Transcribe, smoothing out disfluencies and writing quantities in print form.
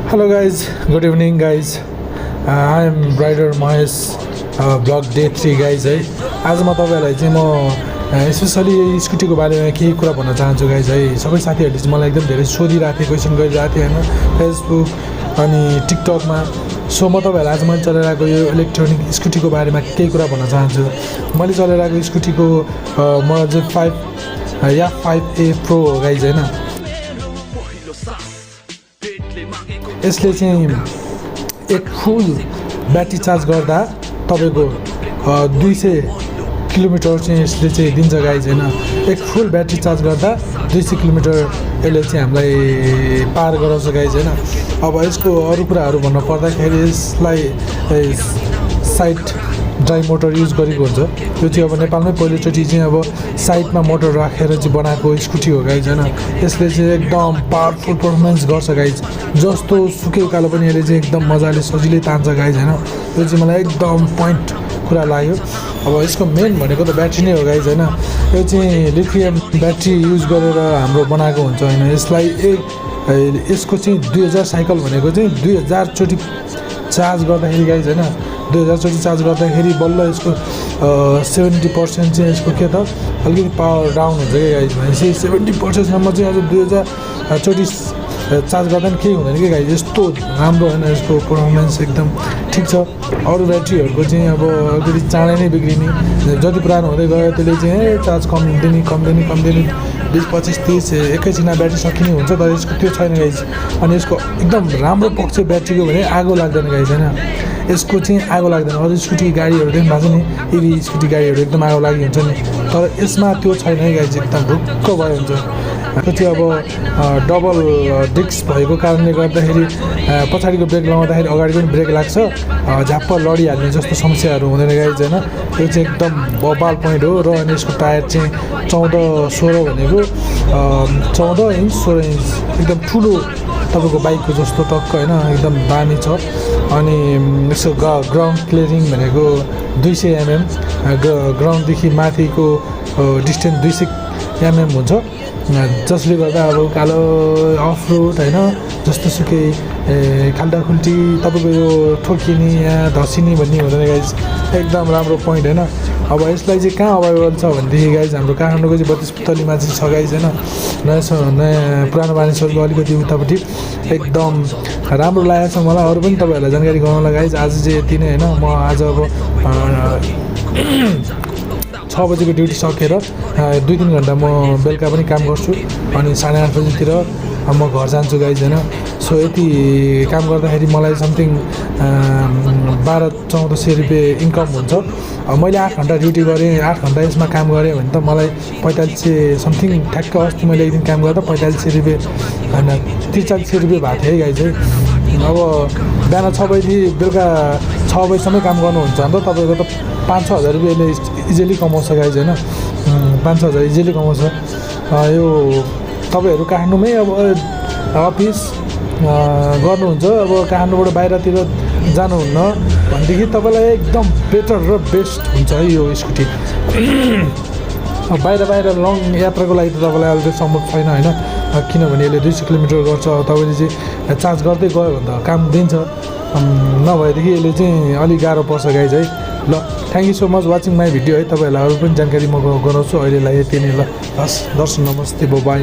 Hello guys, good evening guys. I am Rider Mahesh vlog day 3 guys है आज म तपाईहरुलाई चाहिँ म स्पेशली स्कुटीको बारेमा केही कुरा भन्न चाहन्छु गाइज है सबै साथीहरुले चाहिँ मलाई एकदम धेरै सोधिरहेको थिए क्वेशन गरिरहेको थिए हैन फेसबुक अनि टिकटकमा सो म तपाईहरुलाई आज मैले चलाइरहेको यो इलेक्ट्रोनिक स्कुटीको बारेमा केही कुरा भन्न चाहन्छु मैले चलाइरहेको स्कुटीको म चाहिँ 5A Pro हो गाइज हैन यसले चाहिँ एक फुल ब्याट्री चार्ज गर्दा तपाईको 200 किलोमिटर चाहिँ यसले चाहिँ दिन्छ गाइज हैन एक फुल ब्याट्री चार्ज गर्दा 200 किलोमिटर यसले चाहिँ हामीलाई पार गराउँछ गाइज हैन अब यसको अरु कुराहरु भन्नु पर्दाखेरि यसलाई साइड ड्राइभ मोटर युज गरेको हुन्छ यो चाहिँ अब नेपालमै पहिलोचोटि चाहिँ अब साइडमा मोटर राखेर चाहिँ बनाएको स्कुटी हो गाइज हैन यसले चाहिँ एकदम पावरफुल परफर्मेन्स गर्छ गाइज जस्तो सुके उकालो पनि यसले चाहिँ एकदम मजाले सजिलै तान्छ गाइज हैन यो चाहिँ मलाई एकदम पोइन्ट कुरा लाग्यो अब यसको मेन भनेको त ब्याट्री नै हो गाइज हैन यो चाहिँ लिथियम ब्याट्री युज गरेर हाम्रो बनाएको हुन्छ हैन यसलाई यसको चाहिँ 2000 साइकल भनेको चाहिँ 2000 चोटी चार्ज गर्दाखेरि गाइज हैन 2000 चोटी चार्ज गर्दाखेरि बल्ल यसको 70% चाहिँ यसको के त अलिकति पावर डाउन हुन्छ के गाइज भनेपछि 70% सम्म चाहिँ अझ 2000 चोटी चार्ज गर्दा पनि केही हुँदैन के गाइज यस्तो राम्रो हैन यसको परफर्मेन्स एकदम ठीक छ अरु ब्याट्रीहरुको चाहिँ अब अलिकति चाँडै नै बिग्रिने जति पुरानो हुँदै गयो त्यसले चाहिँ चार्ज कम्दिने 20 25 30 एकैछिनमा ब्याट्री सकिने हुन्छ तर यसको त्यो छैन गाइज अनि यसको एकदम राम्रो पक्ष ब्याट्रीको भने आगो लाग्दैन गाइज हैन यसको चाहिँ आगो लाग्दैन अरु स्कुटी गाडीहरु देख्नु भएको छ नि इभी स्कुटी गाडीहरु एकदम आगो लागि हुन्छ नि तर यसमा त्यो छैन है गाइज एकदम ढुक्क भयो हुन्छ त्यो चाहिँ अब डबल डिस्क भएको कारणले गर्दाखेरि पछाडीको ब्रेक लगाउँदाखेरि अगाडिको पनि ब्रेक लाग्छ झ्याप्प लडिहाल्ने जस्तो समस्याहरु हुँदैन गाइज हैन यो चाहिँ एकदम बबाल पोइन्ट हो र अनि यसको टायर चाहिँ 14 16 भनेको 14 इन्च 16 इन्च एकदम ठुलो तपाईको बाइकको जस्तो टक्क हैन एकदम दामी छ अनि यसको ग्राउन्ड क्लियरिङ भनेको 200 ग्राउन्ड देखि माथिको डिस्टेन्स 200 हुन्छ जसले गर्दा अब कालो अफ रोड हैन जस्तो सुकै खाल्डाखुल्टी तपाईको यो ठोकिने या धसिने भन्ने हुँदैन गाइज एकदम राम्रो पोइन्ट हैन अब यसलाई चाहिँ कहाँ अभाइलेबल छ भनेदेखि गाइज हाम्रो काठमाडौँको चाहिँ 32 पुतलीमा चाहिँ छ गाइज हैन नयाँ पुरानो मानिसहरुको अलिकति उतापट्टि एकदम राम्रो लागेको छ मलाई अरु पनि तपाईहरुलाई जानकारी गराउनलाई गाइज आज चाहिँ यति नै हैन म आज अब 6 बजेको ड्युटी सकेर 2-3 घण्टा म बेलुका पनि काम गर्छु अनि 8:30 बजेतिर म घर जान्छु गाइज हैन सो यति काम गर्दाखेरि मलाई समथिङ 1200-1400 रुपैयाँ इन्कम हुन्छ मैले 8 घण्टा ड्युटी गरेँ 8 घण्टा यसमा काम गरेँ भने त मलाई 4500 समथिङ ठ्याक्क अस्ति मैले एक दिन काम गर्दा 4500 रुपैयाँ हैन 4300 रुपैयाँ भएको थियो है गाइज है अब बिहान 6 बजेदेखि बेलुका 6 बजेसम्म काम गर्नुहुन्छ भने त तपाईको त 5-6 हजार रुपैयाँले इजिली कमाउँछ गाइज हैन 5-6 हजार इजिली कमाउँछ यो तपाईहरु काठमाडौँमै अब अफिस गर्नुहुन्छ अब काठमाडौँबाट बाहिरतिर जानुहुन्न भनेदेखि तपाईलाई एकदम बेटर र बेस्ट हुन्छ है यो स्कुटी बाहिर लङ यात्राको लागि त तपाईलाई अहिले सम्भव छैन हैन किनभने यसले 200 किलोमिटर गर्छ तपाईले चाहिँ चार्ज गर्दै गयो भने त काम दिन्छ नभएदेखि यसले चाहिँ अलि गाह्रो पर्छ गाइज है ल thank you so much watching my video है तपाईहरुलाई अरु पनि जानकारी म गराउँछु अहिलेलाई यति नै ल हस् दर्शक नमस्ते बाइ